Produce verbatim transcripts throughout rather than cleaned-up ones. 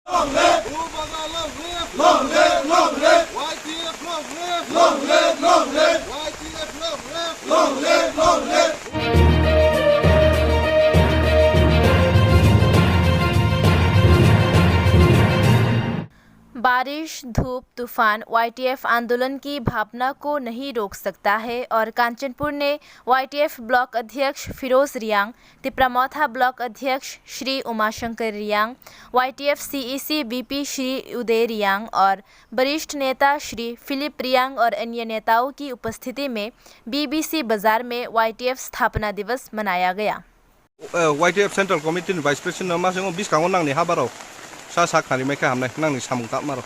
Long live! Bubagra long live! Long live! Long live! Y T F long live! Long live! Long live! Y T F long live! Long live! Long live! बारिश, धूप, तूफान, वाईटीएफ आंदोलन की भावना को नहीं रोक सकता है और कांचनपुर ने वाईटीएफ ब्लॉक अध्यक्ष फिरोज रियांग, तिपरामोथा ब्लॉक अध्यक्ष Shri Umashankar Reang, YTF CEC BP Shri Uday Reang और वरिष्ठ नेता श्री फिलिप रियांग और अन्य नेताओं की उपस्थिति में बीबीसी बाजार में वाईटीएफ स्थापना दिवस मनाया गया। Eh, Y T F Central Committee ni Vice President no ma swngo, bwskango nangni habarok sa sa khnari mai kha hamnai, nangni samung tangmarok.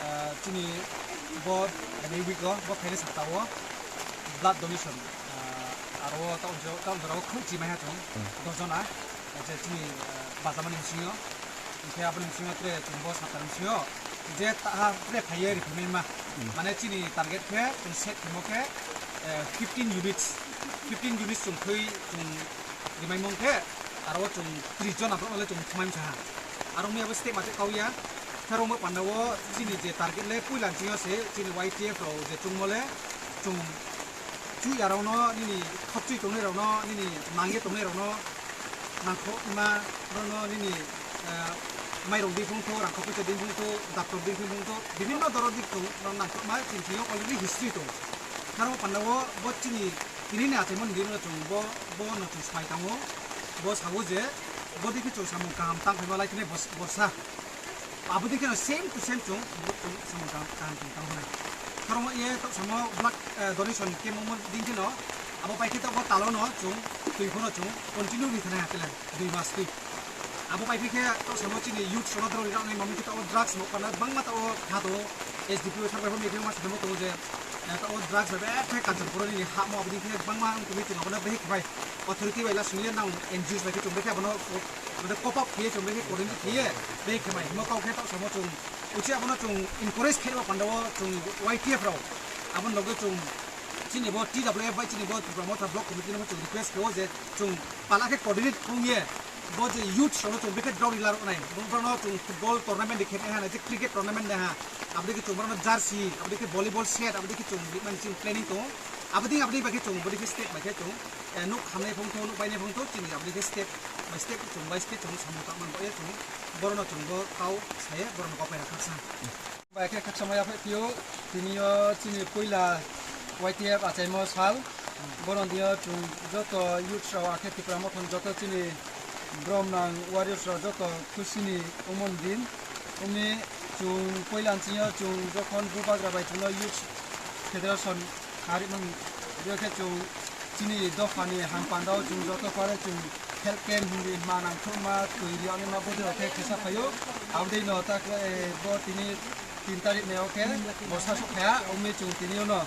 Ah, chini bo, ani week o, bo phainai sapta o blood donation, ah, aro o town, town jora o khuk chi mai ha chwng, Hmm. Dojona, je chini, ah, bajamani bisingo. Hingke aboni bisingo tre chwng bo saptani bisingo je taha tre phaiye riphaimai ma. Hmm. Mane chini target khe chwng set khemo khe, eh, fifteen units, fifteen units chwng thwi chwng rimai mong khe, aro chwng tris jona borok le chwng thumai msa ha. Aro mui abo step mate kau ya. Khe rong bo panda o chini je target le puila chini se chini Y T F rok je chwngmo le chwng Chui arokno nini khopchui tongnairokno, nini mangye tongnairokno nangkhorma, borokno nini, eh, mairok di phung tho, rangkhopui twi di phung tho, daptor di phung tho, bibinno dorok di tong, borok nangkhorma chini thwio already history tong. Kharo pandao bo chini tinini achaimani dino chwng bo, bono chwng sai tango, bo sao je bo dikhe chwng samung kaham tang phaiba lai tini bos-, borsa. Abo dikhe no same to same chwng, bo chwng samung kaham, kaham chwng tang hwnai. Khorokma ye tok samo blood, eh, donation camp omo din kheno, abo pai khe tok bo talo no chwng twi phano chwng continue ri thani hakhe le dui mas twi. Abo pai khe tok samo chini youth sono drug ri rok nai mami khe tok drugs no kana bangma tok kha do S D P O thar bai phano mas khemo tongo je, eh, tok drugs bai bai khe Kanchanpur ni ha mo abo din khe bangma wng tumi chwng abo no behik bai. Authority bai la siniya nang N G Os bai khe chwng bai khe abono ko-, mane cope up khiye chwng bai khe coordinate khiye bai khe mai himo kok khe tok samo chwng uchi abono chwng encourage khe o pandao chwng Y T F rok aboni loge chwng chini bo T W F bai chini bo Tipra Motha Block Committee no chwng request khe o je chwng pala khe coordinate khungye bo je youth sono chwng bai khe drug dealer onai bo no chwng football tournament de khe ha na je cricket tournament de ha abdi khe chwng bono jersey abdi khe volleyball set abdi khe chwng rimani chwng planning tongo abdi abdi bai khe chwng bodi khe state bai khe chwng Eh, nuk khamnai phung tho, nuk bainai phung tho, chini aboni khe step by step, chwng bai step chwng samung tangmani bagwi chwng borokno chwng bo kau saye borokno kok pai rw khaksa. Bai khe khaksa maya phai phio, tini o chini puila Y T F achaimo sal, borokni o chwng joto youths rok akhe Tipra Mothani joto chini borok nang warriors rok joto khusini umon din. Wngwi chwng puila nchingyo chwng jokhon Bubagra bai chwngno Youth Federation Harikmani, biyokhe chwng chini dophani hampandao chwng joto pare chwng health camp hindi ma nangthokma twi riyoknima bwdwirok khe khesa phaio. Abodino ta khe bo tini tin tarik ni o khe borsa sok phaiya, wngwi chwng tini ono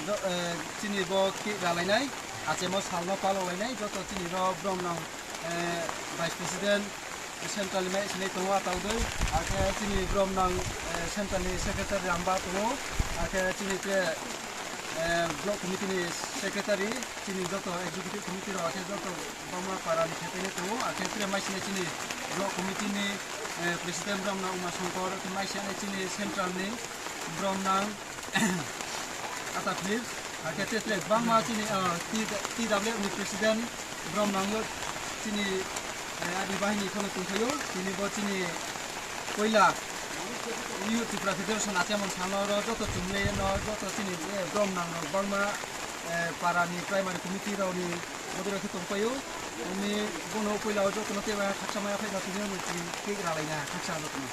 jo-, eh, chini bo cake ralainai, achemo salno palok lainai, joto chini rok borok nang, eh, Vice President, Central ni mai sinai tongo a tawdwi, akhe chini borok nang, eh, Central ni Secretary Ramba tongo, akhe chini khe, eh, Block Committee ni Secretary, chini joto Executive Committee rok akhe joto bangma para ni khepaini tongo, akhe tere mai sinai chini Block Committee ni, eh, President borok nang Uma Shankar, mai sinai chini Central ni borok nang, Ata Philip, hakhe tere tere bangma chini, ah, T-, T W F ni president, borok nangyo chini, eh, ani bahini kheno tongphaio, tini bo chini puila New Tripura Federation achemon salo oro joto chumlei no joto chini, eh, borok nang rok bangma, eh, para ni primary committee rok ni moderator khe tongphaio, tini bono puila o joto no tei khaksa maya phai no tini chini cake ralaina khaksa joto no.